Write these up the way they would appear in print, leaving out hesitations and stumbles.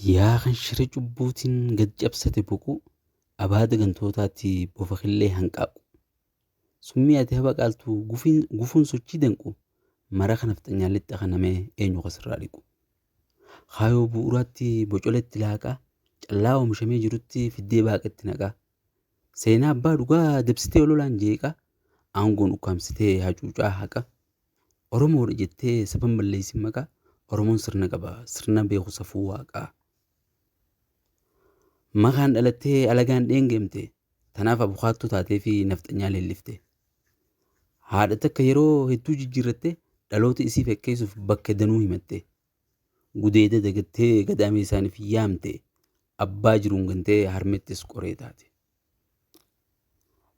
Yaa kan shira cubbuutiin gad cabsate boquu, abaada gantootaatti bofa killee hanqaaqu. Summii ati habaqaaltu gufuun sochii danqu, mara kan nafxanyaan lixxe kanamee eenyu kasirraa dhiqu. Kaayoo bu'uuraatti bocoletti laaqaa, callaa oomishamee jirutti fiddee baaqetti naqaa. Seenaa abbaa dhugaa dabsitee ololaan jeeqaa, aangoon ukkaamsitee hacuucaa haqa. Oromoodha jettee saban balleessin maqaa, Oromoon sirna qaba, sirna beeku safuu waaqaa. Makaan dhalattee alagaan dheengeemte, tanaaf abukaattoo taatee fi nafxanyaa leellifte. Haadha takka yeroo hedduu jijjiirratte, dhaloota isii fakkeessuuf bakka danuu himatte. Gudeeda dagattee gadaamee isaaniif yaamte, abbaa jiruun gantee harmettis qoree taate.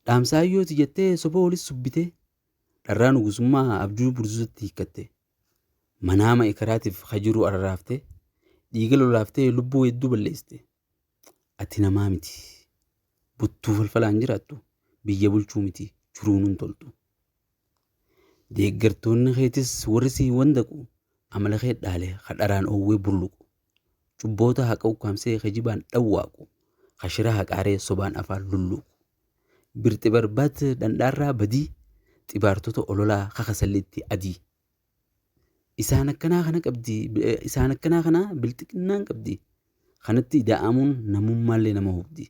Dhaamsa hayyooti jettee soba olis subbitee, dharraa nugusummaa abjuu burzusatti hiikkatte. Manaama ikaraatiif hajiruu araraaftee, dhiiga lolaaftee lubbuu hedduu balleessite. Ati namaa miti. Buttuu falfalaan jiraattu, biyya bulchuu miti, jiruun hin toltu. Deeggartoonni keetis warri si wandaqu, amala kee dhaale kadharaan oowwee bulluqu. Cubboota haqa ukkaamsee kijibaan dhawwaaqu, kashira haqaaree sobaan afaan lulluqu. Birxi barbaad dhandhaarraa badii, xibaartota ololaa kakasallitti adii. Isaan akkanaa kana qabdi, isaan akkanaa kana bilxiqinnaan qabdi. Kanatti ida'amuun namummaallee nama hubdi.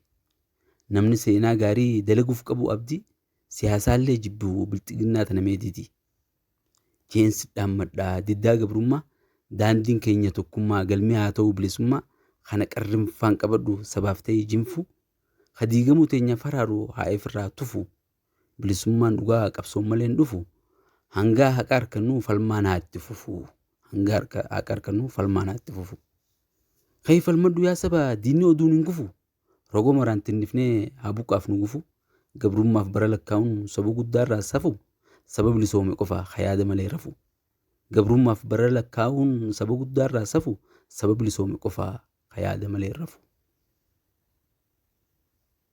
Namni seenaa gaarii dalaguuf qabu abdii, siyaasaallee jibbu bilxiqinnaa tana meetiiti. Jeensi dhaammadhaa diddaa gabrummaa, daandiin keenya tokkummaa galmee haa ta'u bilisummaa, kana qarrinfaan qabadhu sabaaf ta'ee jinfu, kadiigamuu teenya faraaru haa ifirraa tufu, bilisummaan dhugaa qabsoon malee hin dhufu, hangaa haqa harkannuu falmaan haa itti fufu. Hangaa haqa harkannuu falmaan haa itti fufu. Ka'ii falmadhu yaa saba diinni oduun hin kufu. Rogo maraan tinnifnee haa buqqaaf nu gufu. Gabrummaaf bara lakkaa'uun saba guddaarraa safu. Saba bilisoome qofa yaada malee rafu. Gabrummaaf bara lakkaa'uun saba guddaarraa safu. Saba bilisoome qofa yaada malee rafu.